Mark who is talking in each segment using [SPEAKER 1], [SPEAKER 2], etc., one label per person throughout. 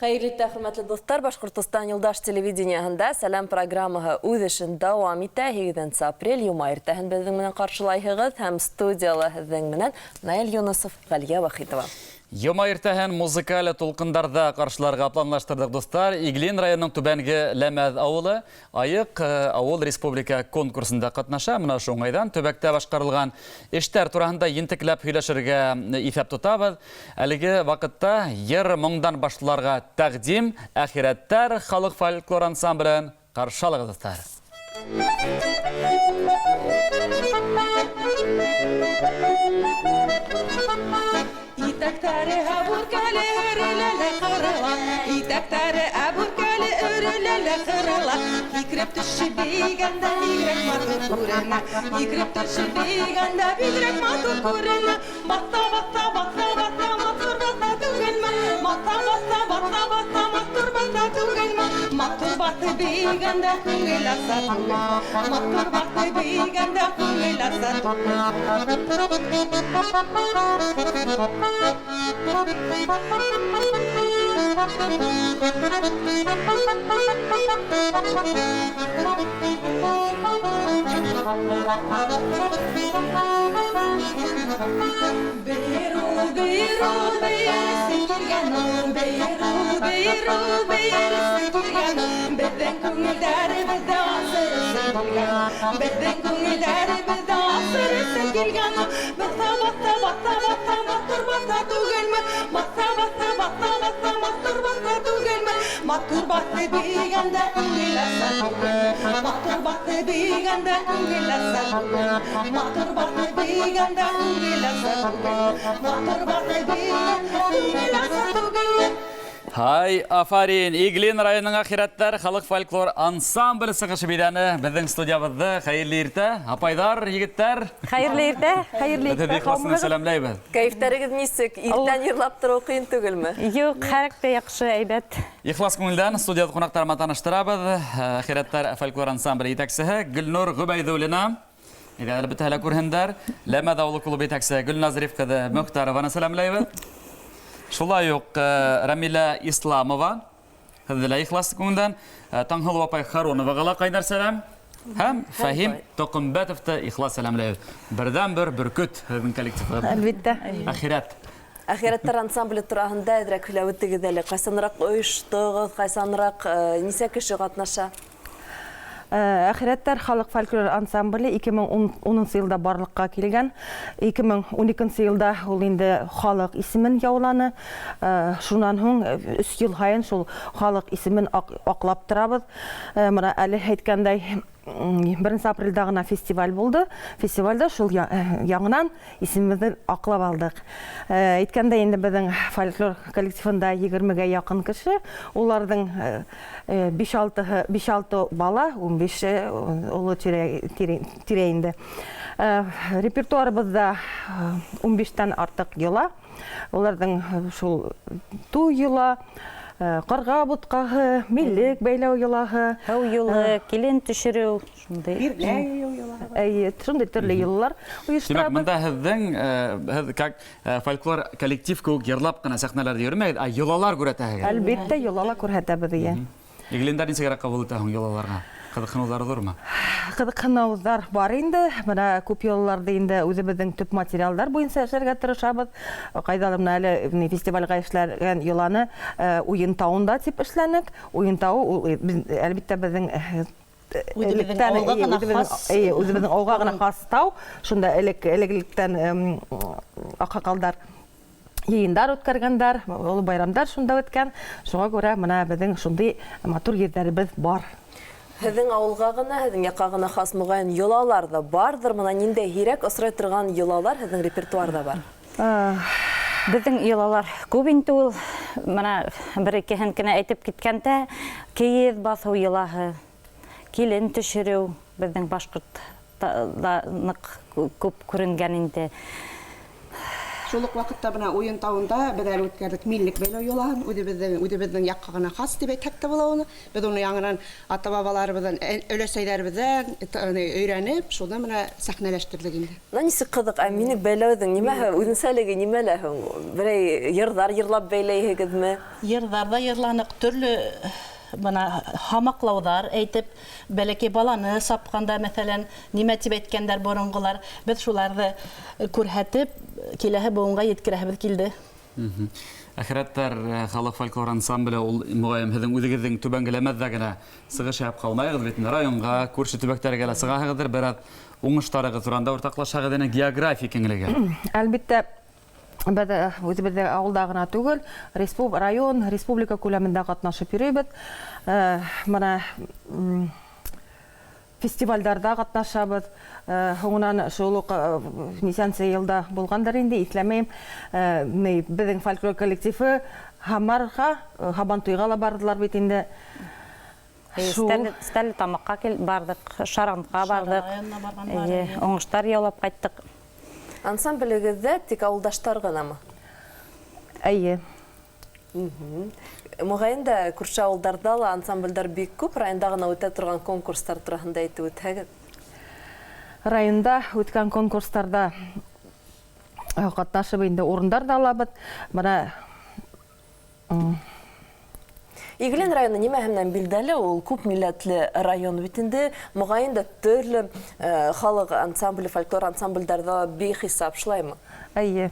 [SPEAKER 1] Хәйерле иртә, хөрмәтле дуҫтар! Башҡортостан юлдаш телевидениеһында Сәләм программаһы үҙ эшен дауам итә. 8 апрель йома иртәһен беҙҙең менән ҡаршылайһығыҙ һәм студияла һеҙҙең менән Наил Юнысов, Ғәлиә Вахитова.
[SPEAKER 2] Йома иртәһен музыкаль тулҡындарҙа ҡаршыларға планлаштырҙыҡ, дуҫтар. Иглин районының Түбәнге Ләмәҙ ауылы Айыҡ ауыл республика конкурсында ҡатнаша. Мына ошо уңайҙан төбәктә башҡарылған эштәр тураһында ентекләп һөйләшергә иҫәп тотабыҙ. Әлеге ваҡытта йыр-моңдан башларга тәкъдим Әхирәттәр халыҡ фольклор ансамблен қаршы алығыҙ, дуҫтар.
[SPEAKER 3] Итәктәре әбүркәле өреләлә ҡырыла, Итәктәре әбүркәле өреләлә ҡырыла. Һикереп төшөп бейегәндә бигерәк матур күренә, Һикереп төшөп бейегәндә бигерәк матур күренә. Баҫа, баҫа, баҫа, баҫа, матур баҫа түгелме? Баҫа, баҫа, баҫа, баҫа, матур баҫа түгелме? Матур баҫып бейегәндә күңел аса түгелме? Матур баҫып бейегәндә күңел аса түгелме? Бейер ул, бейер ул, бейерсе килгән ул, Бейер ул, бейер ул, бейерсе килгән ул. Беҙҙең күңелдәребеҙҙә асыр өсөн килгән ул, Беҙҙең күңелдәребеҙҙә асыр өсөн килгән ул. Баҫа, баҫа, баҫа, баҫа, матур баҫа түгелме? Баҫа, баҫа, баҫа, баҫа, матур баҫа түгелме? Матур баҫып бейегәндә күңел аса түгелме? Матур баҫып бейегәндә күңел аса түгелме? Матур баҫып бейегәндә күңел аса түгелме? Матур баҫып бейегәндә күңел аса түгелме?
[SPEAKER 2] Һай, афарин! Иглин районының Әхирәттәр халыҡ фольклор ансамбле сығышы биҙәне беҙҙең студиябыҙҙы. Хәйерле иртә, апайҙар, егеттәр!
[SPEAKER 4] Хәйерле иртә, хәйерле
[SPEAKER 2] Беҙ һеҙҙе
[SPEAKER 4] иртә.
[SPEAKER 2] ихлас менән сәләмләйбеҙ.
[SPEAKER 1] Кәйефтәрегеҙ нисек? Иртән йырлап тороу ҡыйын түгелме?
[SPEAKER 4] Юҡ, хәрәк тә яҡшы, әйбәт.
[SPEAKER 2] Ихлас күңелдән студияда ҡунаҡтарыма таныштырабыҙ. Әхирәттәр фольклор ансамбле етәксеһе Гөлнур Ғөбәйҙуллина. Әйҙә, әле бөтәһе лә күрһендәр. Ләмәҙ ауылы клубы етәксеһе Гөлназ Риф ҡыҙы Мөхтәрованы сәләмләйбеҙ. Шулай уҡ Рәмилә Исламова. Һеҙҙе лә ихлас күңелдән. Таңһылыу апай Хароноваға ла ҡайнар сәләм. Һәм Фәһим Тоҡомбәтовты ихлас сәләмләйбеҙ. Берҙән-бер бөркөт һеҙҙең коллективығыҙ.
[SPEAKER 4] Әлбиттә.
[SPEAKER 2] Әхирәт.
[SPEAKER 1] Әхирәттәр ансамбле тураһында әҙерәк һөйләп үтегеҙ әле. Ҡайсаныраҡ ойоштоғоҙ, ҡайсаныраҡ нисә кеше ҡатнаша?
[SPEAKER 5] Әхирәттәр халыҡ фольклор ансамбле 2010 йылда барлыҡҡа килгән. 2012 йылда ул инде халыҡ исемен яуланы. Шунан һуң 3 йыл һайын шул халыҡ исемен аҡлап торабыҙ. Мына әле әйткәндәй, 1 апрелдә генә фестиваль булды. Фестивальдә шул яңынан исемебеҙҙе аҡлап алдыҡ. Әйткәндәй, инде беҙҙең фольклор коллективында 20-гә яҡын кеше, уларҙың биш-алты бала, 15 оло тирә инде. Репертуарыбыҙҙа 15-тән артыҡ йола. Уларҙың шул туй йола, ҡарға бутҡаһы, миллек бәйләү йолаһы,
[SPEAKER 4] һыу юлы, килен төшөрөү, шундай.
[SPEAKER 5] Ирләү йолаһы. Эйе, шундай төрлө йолалар ойошторабыҙ.
[SPEAKER 2] Тимәк, бында һеҙ как фольклор коллектив кеүек йырлап ҡына сәхнәләрҙә йөрөмәгеҙ, ә йолалар күрһәтәһегеҙ.
[SPEAKER 5] Әлбиттә, йолала күрһәтәбеҙ, эйе.
[SPEAKER 2] Иглиндәр нисегерәк ҡабул итә һуң йолаларға? Ҡыҙыҡһыныуҙары ҙурмы?
[SPEAKER 5] Ҡыҙыҡһыныуҙар бар инде. Бына күп йолаларҙы инде үҙебеҙҙең төп материалдар буйынса эшләргә тырышабыҙ. Ҡайҙалыр менә әле фестивальгә эшләгән йоланы Уйын тауында тип эшләнек. Уйын тауы ул, әлбиттә, беҙҙең
[SPEAKER 6] Үҙебеҙҙең ауылға ғына хас.
[SPEAKER 5] Үҙебеҙҙең ауылға ғына хас тау. Шунда элек-электән аҡһаҡалдар йыйындар үткәргәндәр, оло байрамдар шунда үткән. Шуға күрә бына беҙҙең шундай матур ерҙәребеҙ бар.
[SPEAKER 1] Һеҙҙең ауылға ғына, һеҙҙең яҡҡа ғына хас моғайын йолалар ҙа барҙыр. Бына ниндәй һирәк осрай торған йолалар һеҙҙең репертуарҙа бар?
[SPEAKER 4] Беҙҙең йолалар күп инде ул. Бына бер икеһен генә әйтеп киткәндә, кейеҙ баҫыу йолаһы, килен төшөрөү беҙҙең башҡортта ныҡ күп күренгән инде.
[SPEAKER 3] Шул уҡ ваҡытта бына Уйын тауында беҙ әле үткәрҙек миллек бәйләү йолаһын, үҙебеҙҙең яҡҡа ғына хас тип әйтһәк тә була уны. Беҙ уны яңынан ата-бабаларыбыҙҙан, өләсәйҙәребеҙҙән өйрәнеп, шуны менә сәхнәләштерҙек инде.
[SPEAKER 1] Бына нисек ҡыҙыҡ, ә мине бәйләүҙең нимәһе, үҙенсәлеге нимәлә һуң? Берәй йырҙар йырлап бәйләйһегеҙме?
[SPEAKER 6] Йырҙар ҙа йырланыҡ, төрлө бына һамаҡлауҙар әйтеп, бәләкәй баланы сапҡанда, мәҫәлән, нимә тип әйткәндәр боронғолар, беҙ шуларҙы күрһәтеп, киләһе быуынға еткерәһебеҙ килде.
[SPEAKER 2] Әхирәттәр халыҡ фольклор ансамбле ул моғайын һеҙҙең үҙегеҙҙең түбәнге Ләмәҙҙә генә сығыш яһап ҡалмайығыҙ бит, районға, күрше төбәктәргә лә сығаһығыҙҙыр, бер аҙ уңыштарығыҙ тураһында уртаҡлашһағыҙ ине, география киңлеге.
[SPEAKER 5] Әлбиттә, беҙ үҙебеҙҙең ауылда ғына түгел, район, республика күләмендә ҡатнашып йөрөйбөҙ. Бына фестивальдарҙа ҡатнашабыҙ. Һуңынан шул уҡ нисәнсе йылда булғандыр инде, иҫләмәйем. Беҙҙең фольклор коллективы Һамарға, Һабантуйға ла барҙылар бит инде.
[SPEAKER 4] Стәрлетамаҡҡа барҙыҡ, Шаранға барҙыҡ. Уңыштар яулап ҡайттыҡ.
[SPEAKER 1] Ансамблегеҙҙә тик ауылдаштар ғынамы?
[SPEAKER 5] Эйе.
[SPEAKER 1] Моғайын да күрше ауылдарҙа ла ансамблдәр бик күп, районда ғына үтә торған конкурстар тураһында әйтеп үтһәгеҙ.
[SPEAKER 5] Районда үткән конкурстарҙа ҡатнашып инде урындар да алабыҙ. Бына
[SPEAKER 1] Иглин районы нимәһе менән билдәле? Ул күп милләтле район бит инде. Моғайын да төрлө халыҡ ансамбле, фольклор ансамблдәрҙә бихисап, шулаймы?
[SPEAKER 5] Эйе.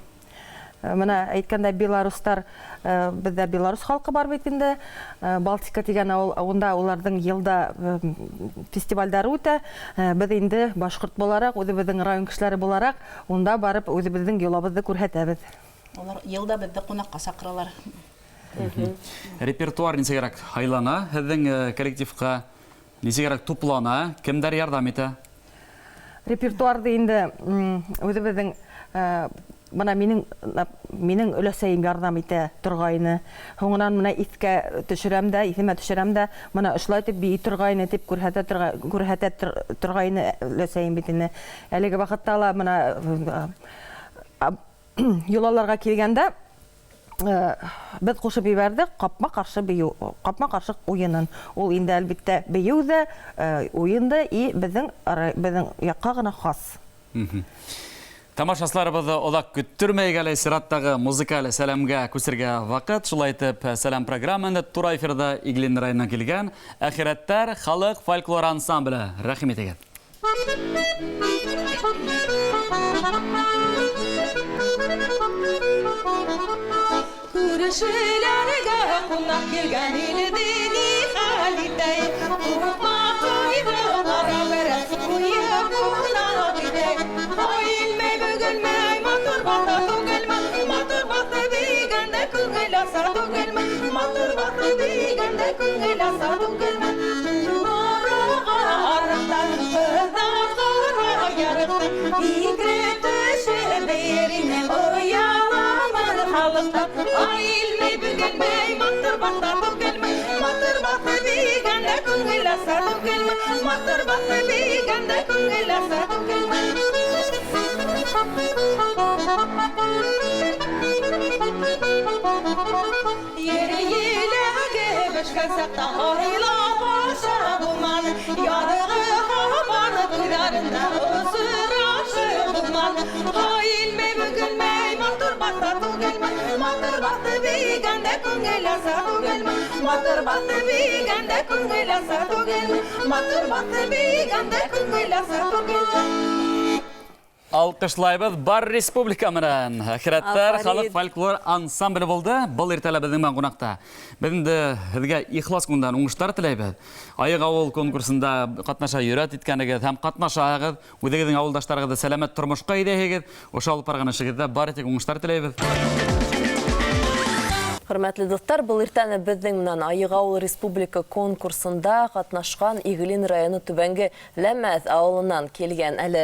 [SPEAKER 5] Мына әйткәндә белорустар, беҙҙә белорус халҡы бар бит инде. Балтика тигән ауыл, унда уларҙың йылда фестивальдәре үтә. Беҙ инде башҡорт булараҡ, үҙебеҙҙең район кешеләре булараҡ, унда барып үҙебеҙҙең йолабыҙҙы күрһәтәбеҙ.
[SPEAKER 6] Улар йылда беҙҙе ҡунаҡҡа саҡыралар.
[SPEAKER 2] Репертуар нисегерәк һайлана һеҙҙең коллективҡа, нисегерәк туплана, кемдәр ярҙам итә?
[SPEAKER 5] Репертуарҙы инде үҙебеҙҙең бына минең өләсәйем ярҙам итә торғайны. Һуңынан бына иҫкә төшөрәм дә, иҫемә төшөрәм дә, бына ошолай итеп бейей торғайны тип күрһәтә торғайны өләсәйем бит инде. Әлеге ваҡытта ла бына йолаларға килгәндә, беҙ ҡушып ебәрҙек ҡапма-ҡаршы бейеү, ҡапма-ҡаршы уйынын. Ул инде әлбиттә бейеү ҙә, уйын да и беҙҙең яҡҡа ғына хас.
[SPEAKER 2] Тамашасыларыбыҙҙы оҙаҡ көттөрмәйек әле, сираттағы музыкаль сәләмгә күсергә ваҡыт. Шулай итеп, сәләм программаһында тура эфирҙа Иглин районынан килгән Әхирәттәр халыҡ фольклор ансамбле. Рәхим итегеҙ.
[SPEAKER 3] Күрешеләргә ҡунаҡ килгән илде ни хәл итәй? Ҡурҡма ҡайғы ҡара бәрәс ҡуйып ҡунаҡ итәй. Ай илмәй бөгөлмәй, матур баҫа түгелме? Матур баҫа бейгәндә күңел аса түгелме? Матур баҫа бейгәндә күңел аса түгелме? Барыға арыҡтан, ҡыҙҙар ҡара ярыҡтан, һикереп төшөп бейер инем, ояламын халыҡтан. Ай илмәй бөгөлмәй, матур баҫа түгелме? Матур баҫа бейгәндә күңел аса түгелме? Матур баҫа бейгәндә күңел аса түгелме? Ер еләге бешкән саҡта айла баша булманы, ярығы һаман туйҙарында осрашып булманы. Ай илмәй бөгөлмәй, матур баҫа түгелме? Матур баҫа бейгәндә күңел аса түгелме? Матур баҫа бейгәндә күңел аса түгелме? Матур баҫа бейгәндә күңел аса түгелме?
[SPEAKER 2] Алҡышлайбыҙ бар республика менән. Әхирәттәр халыҡ фольклор ансамбле булды. Был иртәлә беҙҙең менән ҡунаҡта. Беҙ инде һеҙгә ихлас күңелдән уңыштар теләйбеҙ. Айыҡ ауыл конкурсында ҡатнаша йөрәт иткәнегеҙ һәм ҡатнашағыҙ, үҙегеҙҙең ауылдаштарығыҙҙы сәләмәт тормошҡа әйҙәйһегеҙ. Ошо алып барған эшегеҙҙә бары тик уңыштар теләйбеҙ.
[SPEAKER 1] Хөрмәтле дуҫтар, был иртәне беҙҙең менән Айыҡ ауыл республика конкурсында ҡатнашҡан Иглин районы Түбәнге Ләмәҫ ауылынан килгән әле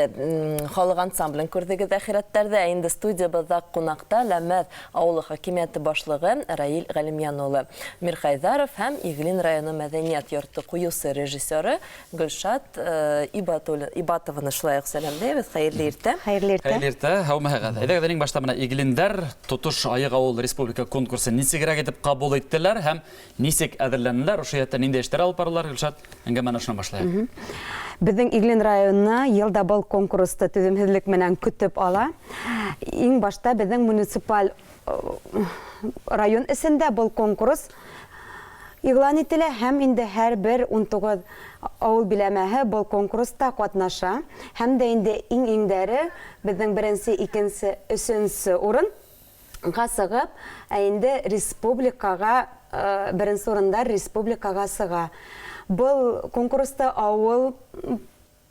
[SPEAKER 1] халыҡ ансамблен күрҙегеҙ әхирәттәрҙә. Инде студиябыҙҙа ҡунаҡта Ләмәҫ ауылы хакимиәте башлығы Раил Ғәлимйән улы Мирхәйҙәров һәм Иглин районы мәҙәниәт йорто ҡуйыусы режиссеры Гөлшат Ибатованы шулай уҡ сәләмләйбеҙ. Хәйерле иртә.
[SPEAKER 4] Хәйерле иртә.
[SPEAKER 2] Хәйерле иртә, һаумыһығыҙ. Әйҙәгеҙ, иң башта бына иглиндәр тотош Айыҡ ауыл республика конкурсын нисегерәк итеп ҡабул иттеләр һәм нисек әҙерләнделәр, ошо йәһәттән ниндәй эштәр алып баралар, Гөлшат, әңгәмәне ошонан башлайыҡ.
[SPEAKER 7] Беҙҙең Иглин районы йыл да был конкурсты түҙемһеҙлек менән көтөп ала. Иң башта беҙҙең муниципаль район эсендә был конкурс иғлан ителә һәм инде һәр бер 19 ауыл биләмәһе был конкурста ҡатнаша. Һәм дә инде иң-иңдәре беҙҙең беренсе, икенсе, өсөнсө урын сығып, ә инде республикаға, беренсе урындар республикаға сыға. Был конкурста ауыл,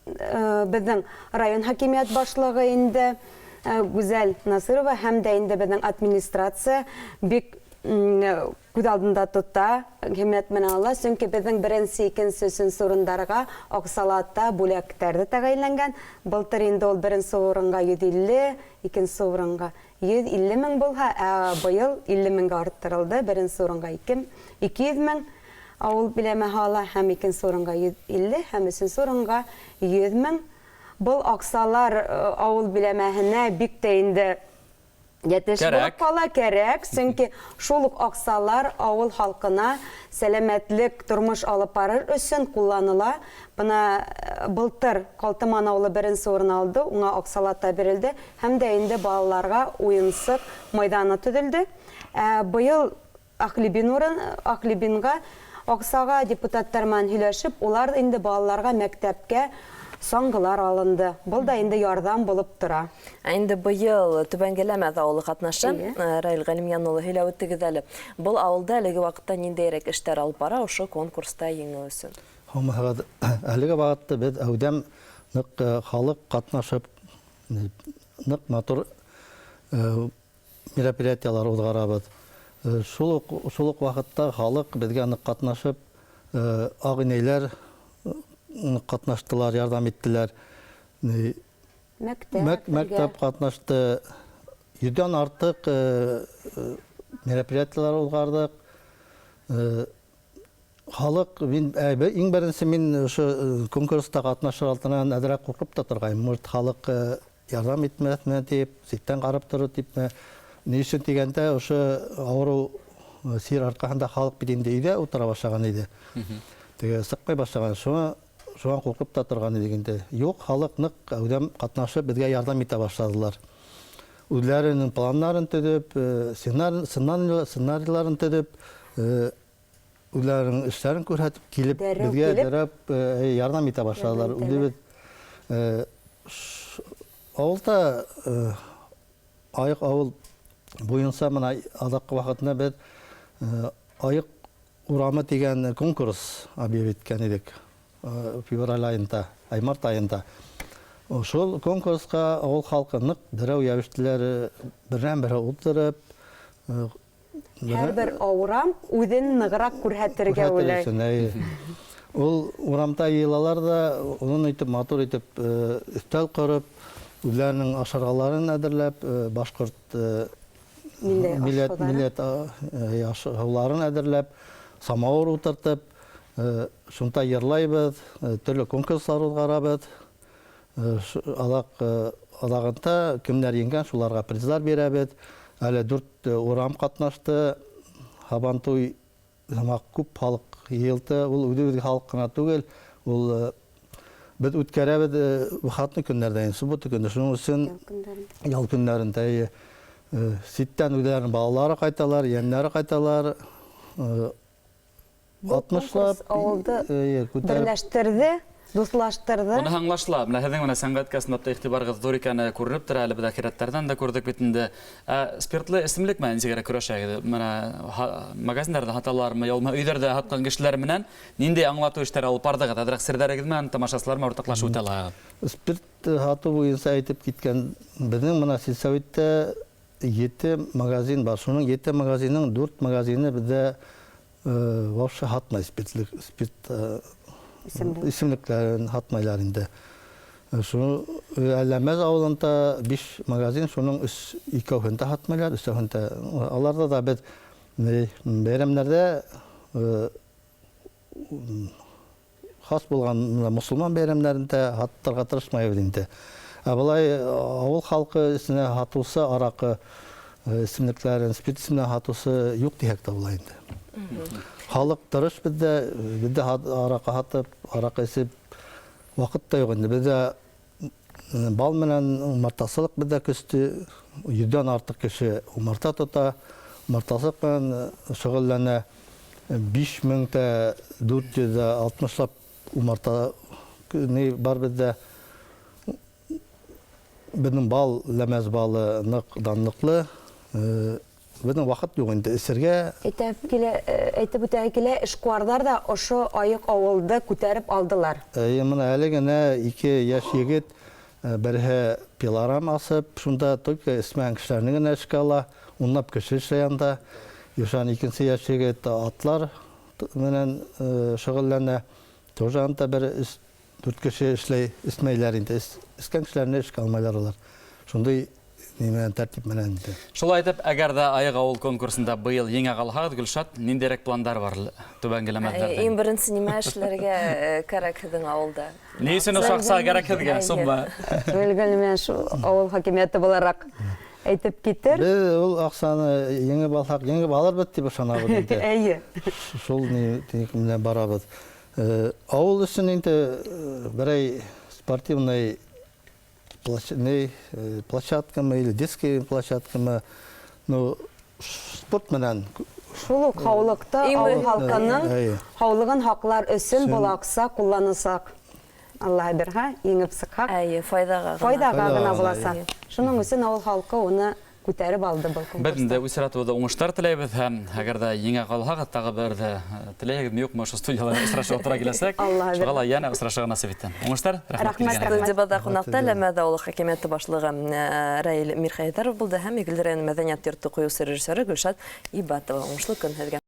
[SPEAKER 7] беҙҙең район хакимиәт башлығы инде, Гүзәл Насырова һәм дә инде беҙҙең администрация бик күҙ алдында тота, химиәт менән ала, сөнки беҙҙең беренсе, икенсе, өсөнсө урындарға аҡсалата бүләктәр ҙә тәғәйенләнгән. Былтыр инде ул беренсе урынға 150, икенсе урынға 150 мең булһа, ә быйыл 50 меңгә арттырылды. Беренсе урынға 200 мең ауыл биләмәһе ала, һәм икенсе урынға 150, һәм өсөнсө урынға 100 мең. Был аҡсалар ауыл биләмәһенә бик тә инде йәтеш булып ҡала, кәрәк, сөнки шул уҡ аҡсалар ауыл халҡына сәләмәтлек тормош алып барыр өсөн ҡулланыла. Бына былтыр Ҡалтыман ауылы беренсе урын алды, уңа аҡсалата бирелде, һәм дә инде балаларға уйынсыҡ майҙаны төҙөлдө. Быйыл Ахлибинға аҡсаға депутаттар менән һөйләшеп, улар инде балаларға мәктәпкә саңғылар алынды. Был да инде ярҙам булып тора.
[SPEAKER 1] Ә инде быйыл Түбәнге Ләмәҫ ауылы ҡатнаша. Раил Ғәлимйән улы, һөйләп үттегеҙ әле. Был ауылда әлеге ваҡытта ниндәйерәк эштәр алып бара ошо конкурста еңеү өсөн?
[SPEAKER 8] Һаумыһығыҙ. Әлеге ваҡытта беҙ әүҙәм ныҡ халыҡ ҡатнашып, ныҡ матур мероприятиялар уҙғарабыҙ. Шул уҡ ваҡытта халыҡ беҙгә ныҡ ҡатнашып, ағ инәйләр ҡатнаштылар, ярҙам иттеләр.
[SPEAKER 7] Мәктәп,
[SPEAKER 8] Мәктәп ҡатнашты. 100-дән артыҡ мероприятиялар уҙғарҙыҡ. Халыҡ, иң беренсе мин ошо конкурста ҡатнашыр алдынан әҙерәк ҡурҡып та торғайным. Может, халыҡ ярҙам итмәҫме тип, ситтән ҡарап торор типме. Ни өсөн тигәндә, ошо ауырыу сир арҡаһында халыҡ бит инде өйҙә ултыра башлаған ине. Теге сыҡмай башлаған. Шуға ҡурҡып та торған идек инде. Юҡ, халыҡ ныҡ әүҙәм ҡатнашып беҙгә ярҙам итә башланылар. Үҙҙәренең планнарын төҙөп, сценарийларын төҙөп, үҙҙәренең эштәрен күрһәтеп килеп,
[SPEAKER 7] Дәррәү
[SPEAKER 8] беҙгә
[SPEAKER 7] килеп.
[SPEAKER 8] дәррәү ярҙам итә башланылар.
[SPEAKER 7] Ярҙам итәләр.
[SPEAKER 8] Үҙебеҙ ауылда Айыҡ ауыл буйынса бына аҙаҡҡы ваҡытында беҙ Айыҡ урамы тигән конкурс объявить иткән идек. Февраль айында, ай, март айында. Шул конкурсҡа ауыл халҡы ныҡ дәррәү йәбештеләр, берҙән-бере ултырып,
[SPEAKER 7] Һәр бер урам үҙен нығыраҡ күрһәтергә
[SPEAKER 8] күрһәтер
[SPEAKER 7] уйлай.
[SPEAKER 8] өсөн, әйе. Ул урамда йыйылалар ҙа, уның итеп, матур итеп, өҫтәл ҡороп, үҙҙәренең ашарғаларын әҙерләп, башҡорт
[SPEAKER 7] Милли ашауҙары.
[SPEAKER 8] милләт ашауҙарын әҙерләп, самауыр ултыртып, шунда йырлайбыҙ, төрлө конкурслар уҙғарабыҙ. Аҙағында кемдәр еңгән, шуларға призлар бирәбеҙ. Әле 4 урам ҡатнашты. Һабантуй һымаҡ күп халыҡ йыйылды. Ул үҙебеҙгә халыҡ ҡына түгел, ул беҙ үткәрәбеҙ выходный көндәрҙә, инде суббота көндө. Шуның өсөн
[SPEAKER 7] Ял
[SPEAKER 8] ял көндәрендә, ситтән үҙҙәренең балалары ҡайталар, ейәндәре ҡайталар.
[SPEAKER 7] Был
[SPEAKER 8] Алтмышлап,
[SPEAKER 7] конкурс ауылды
[SPEAKER 8] күтәреп
[SPEAKER 7] берләштерҙе, дуҫлаштырҙы.
[SPEAKER 2] Уныһы аңлашыла. Менә һеҙҙең менә сәнғәткә ысынлап та иғтибарығыҙ ҙур икәне күренеп тора, әле беҙ әхирәттәрҙән дә күрҙек бит инде. Ә спиртлы эсемлек менән нисегерәк көрәшәгеҙ? Менә магазиндарҙа һаталармы, я булмаһа өйҙәрҙә һатҡан кешеләр менән ниндәй аңлатыу эштәре алып барҙығыҙ? Әҙерәк серҙәрегеҙ менән тамашасылар менән уртаҡлашып үтә алаһығыҙ.
[SPEAKER 8] Спирт һатыу буйынса әйтеп киткән, беҙҙең бына сельсоветта 7 магазин бар. Шуның 7 магазинның 4 магазины беҙҙә вообще һатмай спирт исемлектәрен һатмайлар инде. Шуны Әләмәз ауылында 5 магазин, шуның 2-һендә һатмайлар, 3-һендә. Аларда да беҙ бәйрәмдәрҙә хас булған мосолман бәйрәмдәрендә һаттырға тырышмайбыҙ инде. Ә былай ауыл халҡы эсенә һатыусы араҡы исемлектәрен, спирт исеменән һатыусы юҡ тиһәк тә була инде. Халыҡ тырыш беҙҙә, беҙҙә араҡы һатып, араҡы эсеп ваҡыт та юҡ инде. Беҙҙә бал менән умартасылыҡ беҙҙә көстө, 100-дән артыҡ кеше умарта тота, умартасылыҡ менән шөғөлләнә. 5460-лап умарта ни бар беҙҙә. Беҙҙең бал, Ләмәз балы ныҡ данлыҡлы. Беҙҙең ваҡыт юҡ инде эсергә.
[SPEAKER 7] Әйтеп үтәһе килә, эшҡыуарҙар ҙа ошо айыҡ ауылды күтәреп алдылар.
[SPEAKER 8] Эйе, мына әле генә 2 йәш егет, береһе пилорам асып, шунда только эсмәгән кешеләрне генә эшкә ала, унлап кеше эшләй анда. Юшан икенсе йәш егет атлар менән шөғөлләнә. Тоже анда бер 4 кеше эшләй, эсмәйләр инде. Эскән кешеләрне эшкә алмайлар улар. Шундай нимәнән тәртип менән инде.
[SPEAKER 2] Шулай итеп, әгәр ҙә Айыҡ ауыл конкурсында быйыл еңә ҡалһағыҙ, Гөлшат, ниндәйерәк пландар бар түбәнге Ләмәҙҙәрҙә?
[SPEAKER 1] Иң беренсе нимә эшләргә кәрәк һеҙҙең ауылда?
[SPEAKER 2] Ни өсөн ошо аҡса кәрәк һеҙгә, сумма?
[SPEAKER 7] Гөлгөл менән шул ауыл хакимиәте булараҡ әйтеп китер.
[SPEAKER 8] Беҙ ул аҡсаны еңеп алһаҡ, еңеп алырбыҙ тип ышанабыҙ инде.
[SPEAKER 7] Эйе.
[SPEAKER 8] Шул ни менән барабыҙ. Ауыл өсөн инде берәй спортивный площадкамы или детский площадкамы, ну, спорт менән.
[SPEAKER 7] Шул уҡ һаулыҡты ауыл халҡының һаулығын һаҡлар өсөн был аҡса ҡулланылсаҡ. Аллаһ бирһә, еңеп сыҡһаҡ.
[SPEAKER 1] Әйе, файҙаға ғына.
[SPEAKER 7] Файҙаға ғына буласаҡ. Шуның өсөн ауыл халҡы уны күтәреп алды был конкурста.
[SPEAKER 2] Беҙ инде үҙ сиратыбыҙҙа уңыштар теләйбеҙ һәм әгәр ҙә еңә ҡалһағыҙ, тағы бер ҙә теләйһегеҙме, юҡмы, ошо студияла осрашыуға тура киләсәк.
[SPEAKER 7] Аллаһ
[SPEAKER 2] Шуға ла йәнә осрашыуға насип итһен. Уңыштар, рәхмәт
[SPEAKER 7] Рәхмәт,
[SPEAKER 2] килгәнегеҙгә.
[SPEAKER 7] рәхмәт.
[SPEAKER 1] Студиябыҙҙа ҡунаҡта Ләмәҙ ауылы хакимиәте башлығы Раил Мирхәйҙәров булды һәм Иглин районы мәҙәниәт йорто ҡуйыусы режиссеры Гөлшат Ибатова. Уңышлы көн һеҙгә.